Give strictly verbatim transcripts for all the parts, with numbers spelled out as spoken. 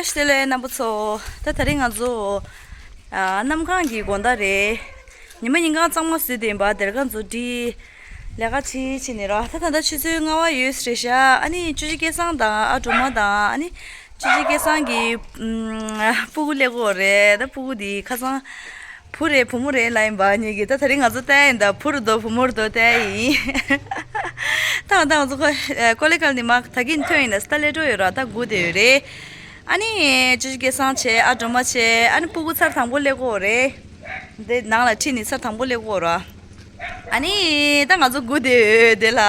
བཀྲ་ཤིས་བདེ་ལེགས་རྣམ་པ་ཚོ། ད་དེ་རིང་ང་ཚོ་ཨ་གནམ་གང་གི་དགོང་དག་རེད། ཉི་མ་ཉིན་གང་གཙང་མ་བཟོས་ཏེ་ཡིན་པ། སྡེར་ཁ་ཚོ་བསྒྲིགས། ལས་ཀ་བྱེད་བྱེད་ནས་ར། ད་ད་ལྟ་ཆུ་ཚོད་ལྔ་པ་ཡོད་རེད་ཤག་ཨ་ནི་ཅོ་ཅོ་སྐལ་བཟང་དང་ཨ་སྒྲོལ་མ་དང་ཨ་ནི་ཅོ་ཅོ་སྐལ་བཟང་གི་ཨམ་སྤུ་གུ་སླེབས་ཀྱི་ཡོད་རེད། ད་སྤུ་གུ་དེ་ཁ་སང་བུ་རེད་བུ་མོ་རེད་ལབ་ཡིན་པ། ཉིད་ཀྱིས་ད་དེ་རིང་ང་ཚོ་བལྟས་ཡིན། ད་བུ་རེད་དོ་བུ་མོ་རེད་དོ་བལྟས་ཡིན། ད་ང་ད་ང་ཚོ་ཀོ་ཀོ་ལེ་ཀལ་ནི་མ་ད་གིན་ཐོན་ཡིན་ན་སྟ་ལེ་འགྲོ་ཡོད་ར། ད་སྒུག་བསྡད་ཡོད་རེད། ཨ་ནི་ཅོ་ཅོ་སྐལ་བཟང་བྱས། ཨ་སྒྲོལ་མ་བྱས། ཨ་ནི་སྤུ་གུ་ཚར་དང་པོ་སླེབས་ཀྱི་ཡོད་རེད། འདི་ནང་ལ་ཁྲིད་ནས་ཚར་དང་པོ་སླེབས་ཀྱི་ཡོད་ར། ཨ་ནི་ད་ང་ཚོ་སྒུག་བསྡད་ཡོད་དེ་ལ། ཨ་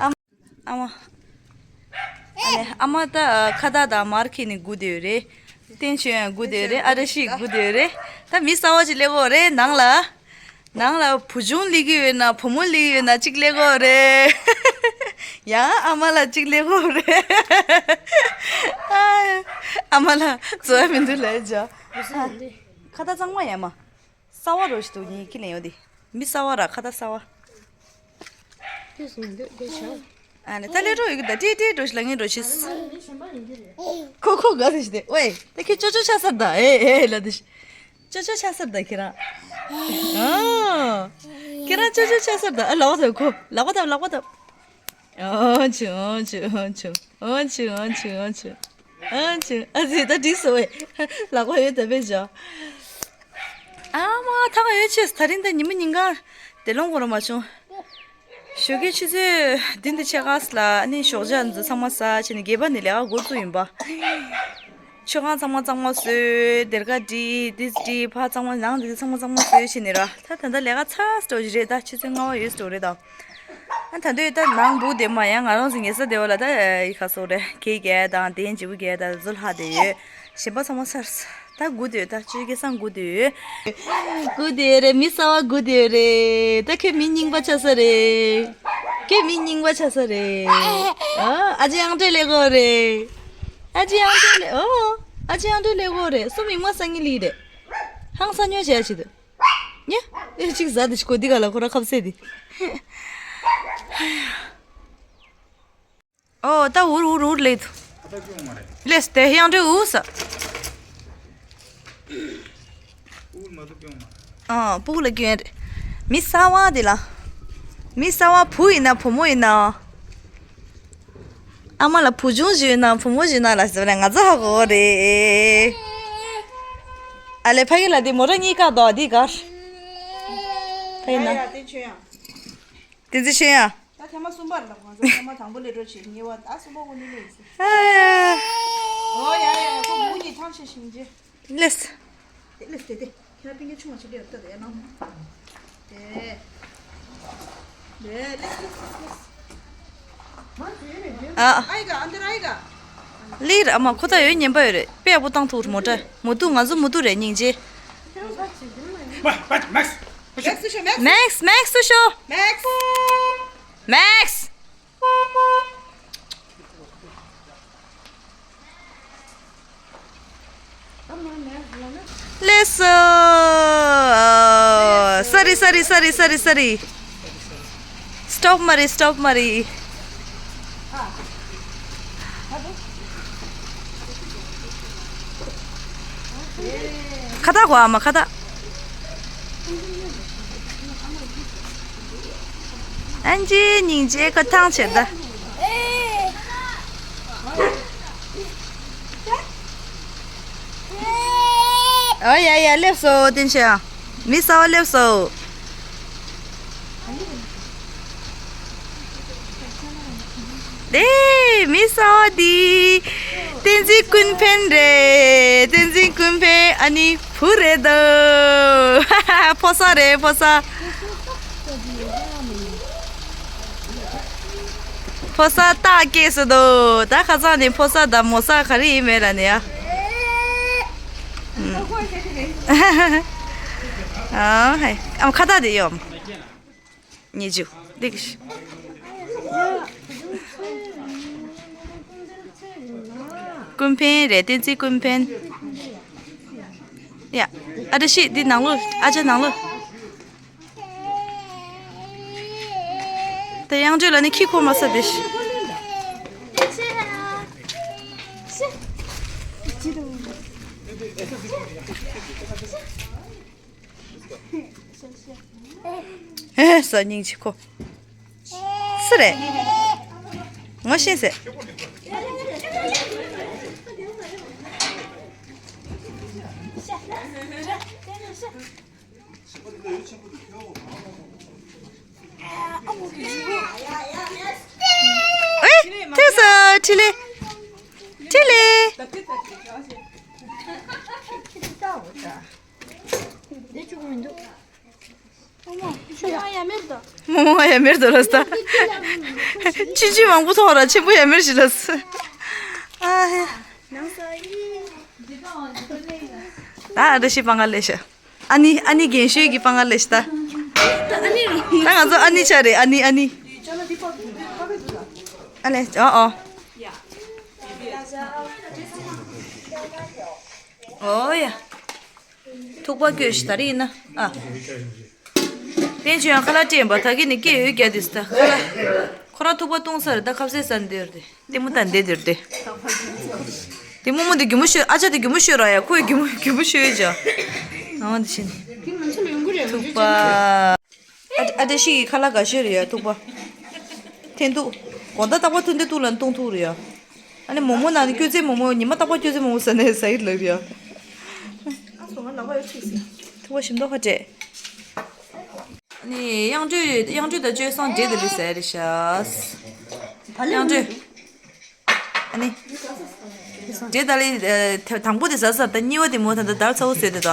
མ། ཨ་མ། ཨ་ནི་ཨ་མ་ད་ཁ་བཏགས་དང་མར་ཁྱེར་ནས་སྒུག་བསྡད་ཡོད་རེད། བསྟན་ཆོས་ཡང་སྒུག་བསྡད་ཡོད་རེད། ཨ་བཀྲ་ཤིས་སྒུག་བསྡད་ཡོད་རེད། ད་མི་གསར་པ་ཅིག་སླེབས་ཀྱི་ཡོད་རེད་ནང་ལ། ནང་ལ་བུ་ཆུང་སླེབས་ཀྱི་ཡོད་ན་བུ་མོ་སླེབས་ཀྱི་ཡོད་ན་གཅིག་སླེབས་ཀྱི་ཡོད་རེད། ཡང་ཨ་མ་ལགས་གཅིག་སླེབས་ཀྱི་ཡོད་རེད། ཨ་མ་ལགས་བཟོ་ཡ་མི་འདུག་ལབ་བྱས། ཁ་བཏགས་གཙང་མ་ཡ་མ། གསར་པ་རོ་ཞིག་འདུག་ཉིད་ཀྱི་ལེན་ཡོད་དེ། མི་གསར་པ་ར་ཁ་བཏགས་གསར་པ། ཨ་ནི་ད་ལས་འགྲོ་ཡོད་གི་ད་ཏྲི་ཏྲི་འགྲོ་ཞིག་ལ་ངས་འགྲོ་ཤིས། ཁོ་ཁོ་ག་རེ་ཞིག་དེ་ཝེ་ད་ཁྱེད་ཅོ་ཅོ་ཆགས་ས་ད་ཨེ་ཨེ་ལ་དེ་ཤི། ཅོ་ཅོ་ཆགས་ས་ད་ཁྱེད་རང་། ཨ། ཁྱེད་རང་ཅོ་ཅོ་ཆགས་ས་ད་ཨ་ལག་པ་ད་ཁོ་ལག་པ་ད་ལག་པ་ད། ཨོ་ཆུ་ཨོ་ཆུ་ཨོ་ཆུ། ཨོ་ཆུ་ཨོ་ཆུ་ཨོ་ཆུ། ཨོ་ཆུ། ཨ་ཙི་ད་འགྲིག་སོང་བས། ལག་པ་ཡོད་ད་པས་བཞག་ཨ་མ་ཐག་ཡོད་ཆེ། ད་རིང་ད་ཉི་མ་ཉིན་གང་དེ་ལོང་གོ་ར་མ་བྱུང་། ཞོགས་ཀའི་ཆུ་ཚོད་བདུན་དང་ཕྱེད་ཀ་ལ་ནི་ཞོགས་ཇ་འཛུ་ཚང་མ་ཟ་བྱས་ནས་སྒལ་པ་ནས་ལས་ཀ་འགོ་བཙུགས་ཡིན་པ། མཆོད་ཁང་ཚང་མ་གཙང་མ་བཟོས། སྡེར་ཁ་བསྒྲིགས། འདི་བསྒྲིགས། ཕར་གཙང་མ། ནང་འདི་ཚང་མ་གཙང་མ་བཟོས་བྱས་ནས་ར། ད་ད་ལྟ་ལས་ཀ་ཚར་སོང་རེད། ད་ཆུ་ཚོད་ལྔ་པ་ཡོད་སོང་རེད་ད། ཨ་ད་དུང་ད་ནང་སྦུག་དེ་མ་ཡང་ང་རང་ཚོ་ཉལ་ས་དེ་བ་ལ་ད་ཡི་ཁ་སོགས་རེད། གད་རྒྱག་དང་དེ་ལྗིད་པོ་རྒྱག་ད་ཟུར་ལྷག་དེ་ཡོད། གཞན་པ་ཚང་མ་ཚར་སོང་། ད་སྒུག་བསྡད་ཡོད། ད་ཅོ་ཅོ་སྐལ་བཟང་སྒུག་བསྡད་ཡོད། སྒུག་བསྡད་ཡོད་རེད། མི་གསར་པ་སྒུག་བསྡད་ཡོད་རེད། ད་ཁྱོད་མི་རྙིང་པ་ཆགས་ས་རེད། ཁྱོད་མི་རྙིང་པ་ཆགས་ས་རེད། ཨ་ཨ་ཅེ་ཨང་ཏྲེ་སླེབས་ཀྱི་ཡོད་རེད། ཨ་ཅེ་ཨང་ཏྲེ་སླེབས། ཨོ། ཨ་ཅེ་ཨང་ཏྲེ་སླེབས་ཀྱི་ཡོད་རེད། སུ་མིག་མ་སང་ངི་ལི་རེད། ཧང་སང་ཉོ་བྱས་ཆེད་དུ། ཉེ། ཨེ་གཅིག་ཟ་དེ་ཅིག་གོ་འདི་ག་ལ་ཁོ་ར་ཁབ་སེ་དེ། ཨོ་ད་འུར་འུར་འུར་ལེ་དུ། ལེས་དེ་ཡང་འདྲེ་འུ་ས། ཨ་སྤུ་གུ་ལ་སྐྱོན་རེད། མི་གསར་པ་དེ་ལ། མི་གསར་པ་བུ་ཡིན་ན་བུ་མོ་ཡིན་ན། ཨ་མ་ལ་བུ་ཆུང་ཞིག་ཡོད་ན་བུ་མོ་ཞིག་ཡོད་ན་ལ་ཟེར་ནས་ང་ཚོ་ཧ་གོ་རེད། ཨ་ལེ་ཕ་གི་ལ་དེ་མོ་ཊ་གཉིས་ཀ་འདུག་འདི་གར། ཕ་གི་ན། ཡ་ཡ་དེ་ཆོས་ཡང་། དེ་ཚོ་ཆོས་ཡང་། ད་ཐེངས་མ་གསུམ་པར་ལ་ང་ཚོ་ཐེངས་མ་དང་པོ་ལས་འགྲོ་བྱེད་ཉེ་བ་ཨ་གསུམ་པ་ཀུན་ནས་ལས་ཟེར། ཨ་ཡ། ཨོ་ཡ་ཡ་ཡ་ཁོ་མུ་གཉིས་ཐང་ཆད་ཤིང་རྗེ། ལེས། དེ་ལེས་དེ་དེ་ཁྱེད་རང་པིན་ཀེ་ཆུང་བ་ཆེ་ལེ་ཡོད་ལྟ་དེ་ཡ་ནང་། དེ། དེ་ལེས་ལེས་ལེས་ལེས། ཨ། ཨའི་ག་ཨ་འདི་ར་ཨའི་ག་ལིར་ཨ་མ་ཁོ་ཐག་ཡོད་ཉན་པ་ཡོད་རེད། དཔེ་ཡག་པོ་བཏང་ཐུག་མོ་ཊ་མོ་ཏུ་ང་ཚོ་མོ་ཏུ་རེད་སྙིང་རྗེ། མ་མ་མེགས། མེགས་སུ་ཤོ་མེགས། མེགས་མེགས་སུ་ཤོ། མེགས། མེགས། ལེས། སོ་རི་སོ་རི་སོ་རི་སོ་རི་སོ་རི། སི་ཊོབ་མ་རེད། སི་ཊོབ་མ་རེད། ཁ་བཏགས་གོ་ཨ་མ་ཁ་བཏགས། ཨན་ཅི་སྙིང་རྗེ་ཁ་ཐང་ཆད་ད། ཨ་ཡ་ཡ་སླེབས་སོང་བསྟན་ཆོས་ཨ། མི་གསར་པ་སླེབས་སོང་། དེ་མི་གསར་པ་འདི་བསྟན་འཛིན་ཀུན་ཕན་རེད། བསྟན་འཛིན་ཀུན་ཕན་ཨ་ནི་བུ་རེད་དོ། ཕོ་གསར་རེད་ཕོ་གསར། ཕོ་གསར་རྟགས་སྐྱེས་སོང་དོ། ད་ཁ་སང་ནས་ཕོ་གསར་དང་མོ་གསར་ག་རེ་ཡིན་མེད་ལ་ནི་ཡ། ཨ་ཧེ་ཨམ་ཁ་བཏགས་དེ་ཡོད། ཉེ་ཇུ། ལེགས། ཀུན་ཕན་རེད། བསྟན་འཛིན་ཀུན་ཕན། ཡ། ཨ་བཀྲ་ཤིས་འདི་ནང་ལོགས། ཨ་ཅག་ནང་ལོགས། ད་དབྱངས་སྒྲོལ་ལ་ནི་ཁྱི་འཁོར་མ་ས་དེ་ཤི། ཨེ་ས་སྙིང་རྗེ་ཁོ། སུ་རེད། ངོ་ཤེས་ཟེར། ཨེ་ཐེ་ས་ཁྲི་ལེ། ཁྲི་ལེ། མོ་མོ་ཡ་མེར་དོ་ལ་སྟ། ཅི་ཅི་མང་པོ་ཐོག་ར་ཆེན་པོ་ཡ་མེར་ཞིག་ལ་སི། ཨ་ཧེ། ད་ཨ་ད་ཤི་པང་ང་ལེ་ཤ། ཨ་ནི་ཨ་ནི་རྒན་ཤོས་ཀྱི་པང་ང་ལེ་ཤ་ད། ད་ང་ཚོ་ཨ་ནི་ཆ་རེད། ཨ་ནི་ཨ་ནི། ཨ་ལེ་ཨོ་ཨོ། ཨོ་ཡ། ཐུག་པ་སྐྱོད་ཤི་ད་རེས་ཡིན་ན་ཨ། བསྟན་ཆོས་ཡང་ཁ་ལག་སྤྲད་པ་ད་གི་ནི་སྐད་ཡོད་རྒྱ་དུས་ད་ཁ་ལག་ཁོ་རང་ཐུག་པ་བཏུང་ས་རེད། ད་ཁ་ཟས་ཟ་འདོད་རེད། ལྟད་མོ་ལྟ་འདི་འདིར་དེ། དེ་རྨོ་མོ་འདི་རྒྱུ་མོ་ཤོད། ཨ་ཅག་དེ་རྒྱུ་མོ་ཤོད་ར་ཡ། ཁོས་རྒྱུ་མོ་རྒྱུ་མོ་ཤོད་ཡོད་ཅག་ཨང་འདི་ཕྱིན། ཐུག་པ། ཨ་ཨ་བཀྲ་ཤིས་ཀྱི་ཁ་ལག་དགའ་ཤོས་རེད་ཡ། ཐུག་པ། འཐེན་ཐུག་དགོང་དག་རྟག་པར་ཐུག་འདི་ཐུག་ལ་བཏུང་ཐུག་རེད་ཡ། ཨ་ནི་མོག་མོག་ནང་ནས་སྐྱོ་ཙེ་མོག་མོག་ཉི་མ་རྟག་པར་སྐྱོ་ཙེ་མོག་མོག་ཟ་ནས་ཟ་ཡི་ལབ་རེད་ཡ། ཐུག་པ་ཞིམ་མདོག་ཁ་བྲལ། ཨ་ནི་དབྱངས་སྒྲོལ་དབྱངས་སྒྲོལ་དང་སྤྱོད་བཟང་འདྲེས་དེ་ལས་ཟ་ཡ་རེད་ཤག་དབྱངས་སྒྲོལ། ཨ་ནི། དེ་ད་ལི་དང་པོ་དེ་ཟ་ཟ་ད་གཉིས་པ་དེ་མོ་ད་ད་དར་ཚ་བོ་བཟོས་དེ་ད།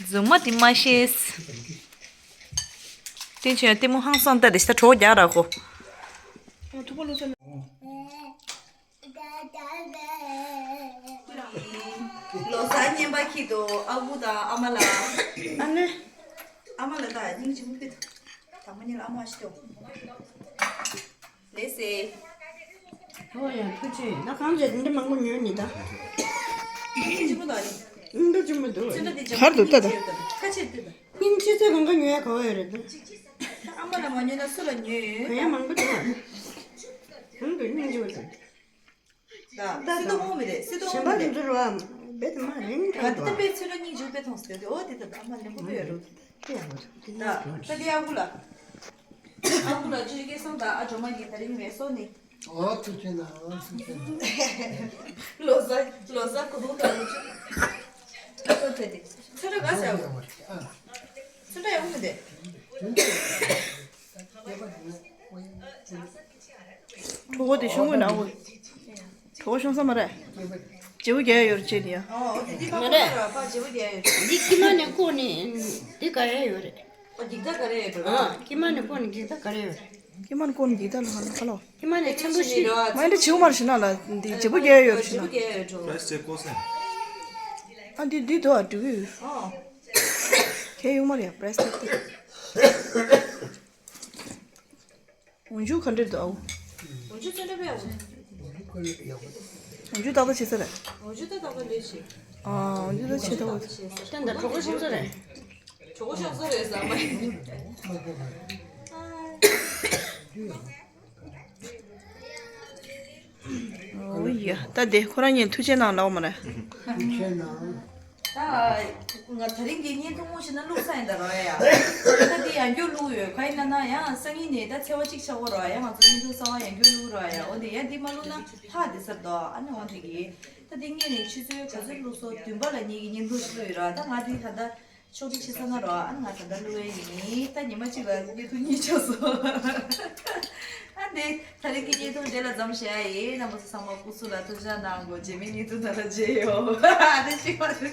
རྫུན་མ་དེ་མ་ཤེས། དེ་ཆོས་ལྟད་མོ་ཧང་སང་ལྟ་རེ་ཤི་ད་གྲོགས་རྒྱག་ར་གོ། ལོ་གསར་རྔན་པ་ཁྱི་དོ་ཨ་ཁུ་དང་ཨ་མ་ལ། ཨ་ནི། ཨ་མ་ལ་ད་སྙིང་རྗེ་མོ་ཕུད། དང་པོ་ཉིད་ལ་ཨ་མ་ཞིག་དོ། ལེ་སེ། ཨོ་ཡ་ཐུགས་རྗེ་ཆེ། ད་གང་བྱས་འདི་འདྲ་མང་པོ་ཉོས་ནི་ད། ཅི་མོ་ད་རེད། འདི་ཅི་མོ་འདུག་ཅི་འདྲ་འདི་ཅི་གར་འདུག་ལྟ་ད། ཁ་ཆེ་འདི་ད། སྙིང་རྗེ་ཚོས་གང་ག་ཉོ་ཡ་ག་བ་ཡོད་རེད་ད། ཨ་མ་ལ་མ་ཉོས་ན་སུ་ལ་ཉོས་ཡོད། ག་ཡ་མང་པོ་འདུག་གང་འདུག་སྙིང་རྗེ་བ་ཟེར། ད་སི་ཏོ་མོ་མི་རེད། སི་ཏོ་མོ་མི་རེད། གཞན་པ་དེ་ཚོ་རོ་ཨ་མ་བེད་མ་རེད་ད། ད་དཔེ་ཚོ་ལ་སྙིང་རྗེ་དཔེ་མཐོང་སྟེ་འོ་དེ་ད་ཨ་མ་ལེན་པོ་དཔེ་ཡོད་རུ། ད་ད་དེ་ཨ་ཁུ་ལ། ཨ་ཁུ་ལ་ཅི་སྐལ་བཟང་དང་ཨ་ཇོ་མ་གི་ད་རིང་ངལ་གསོ་ནི། ཨོ་ཐུགས་རྗེ་ཆེ་གནང་། ཨོ་ཐུགས་རྗེ་ཆེ་གནང་། ལོ་གསར་ལོ་གསར་གོ་ཐོག་ད་ལོ་ཆུ། ཨ་ཁུ་ད་དེ་ཚོ་ལ་ག་ཟེར་ཨ་ཁུ། ཚོ་ལ་ཡག་པོ་མི་འདུག་གྲོགས་པོ་དེ་ཤོང་གི་ན་འོ། གྲོགས་པོ་ཤོང་ས་མ་རེད། བརྗེ་པོ་རྒྱག་ཡ་ཡོད་རེད་ཅེས་ལ་ཡ། ཨོ་དེ་འདི་མ་མ་རེད། རེད་པ་བརྗེ་པོ་རྒྱག་ཡ་ཡོད་རེད། འདི་ཁྱི་མ་ནས་བཀོག་ནས་འདི་ག་ཡ་ཡོད་རེད། ཨོ་འགྱིག་ཐག་ག་རེ་ཡོད་རེད། ཨ་ཁྱི་མ་ནས་བཀོག་ནས་འགྱིག་ཐག་ག་རེ་ཡོད་རེད། ཁྱི་མ་ནས་བཀོག་ནས་འགྱིག་ཐག་ལ་ཧ་ལ་ཧ་ལོ། ཁྱི་མ་ནས་ཆེན་པོ་ཞིག་མ་ཡིན་འདྲ་བྱིའུ་མར་ཞིག་ན་ལ་འདི་བརྗེ་པོ་རྒྱག་ཡ་ཡོད་རེད་ཞིག་ན། བརྗེ་པོ་རྒྱག་ཡ་ཡོད་རེད། ཨ་འདི་འདི་དོ་ཨ་འགྲིག་གི་ཡོད། ཨོ། ཁྱེད་ཡུ་མར་ཡ་པྲེས་ཐེབས་ཏེ། འོན་ཆུ་ག་འདྲ་འདུག་ཨའུ། འོན་ཆུ་ཚོན་འདྲ་པས་འོ། འོན་ཆུ་ཏག་ཏག་བྱེད་ས་རེད། འོན་ཆུ་ཏག་ཏག་པ་ལས་བྱེད། ཨ་འོན་ཆུ་ཏག་བྱེད་ཏག་པ། ཏན་ཏན་གྲོགས་པོ་ཤོང་ས་རེད། གྲོགས་པོ་ཤོང་ས་རེད་ཟ་མ་ཡིན། ཨོ་ཡ་ད་དེ་ཁོ་རང་གཉིས་ཐུགས་རྗེ་གནང་ལབ་མ་རེད། ཐུགས་རྗེ་གནང་། ད་ང་དེ་རིང་གི་བརྙན་ཐུང་མོ་ཞིག་ན་བླུགས་ས་ཡིན་ད་རོ་ཡ། ད་འདི་ཡང་བསྐྱར་བླུགས་ཡོད་ག་ཡིན་ན་ན་ཡང་སང་ཉིན་ནས་ད་ཚེས་པ་གཅིག་ཆགས་གོ་རོ་ཡ། ང་ཚོ་བརྙན་ཐུང་གསར་པ་ཡང་བསྐྱར་བླུགས་རོ་ཡ། འོ་འདི་ཡ་འདི་མ་བླུགས་ན་ལྷག་འདི་ཟེར་དོ། ཨ་ནི་འོ་འདི་གི་ད་འདི་ངས་ནས་ཆུ་ཚོད་ག་ཚོད་བླུགས་སོ་བདུན་པ་ལ་ངེད་ཀྱི་བརྙན་ཐུང་ཞིག་བླུགས་ཡོད་ར། ད་ང་འདི་ད་ད་ཕྱོགས་སྒྲིག་བྱེད་ས་ན་རོ། ཨ་ནི་ང་ད་ལྟ་བླུག་ཡས་ཡིན། ད་ཉི་མ་གཅིག་ལ་བརྙན་ཐུང་གཉིས་ཆགས་སོང་། ཨ་འདི་ད་རིང་གི་བརྙན་ཐུང་འདི་ལ་མཚམས་བཞག་ཡིན། རྣམ་པ་ཚོ་ཚང་མ་སྐུ་གཟུགས་ལ་ཐུགས་ཅག་གནང་དགོས། རྗེས་མའི་བརྙན་ཐུང་ནང་ལ་མཇལ་ཡོང་། ཨ་འདི་གཅིག་པ་རེད།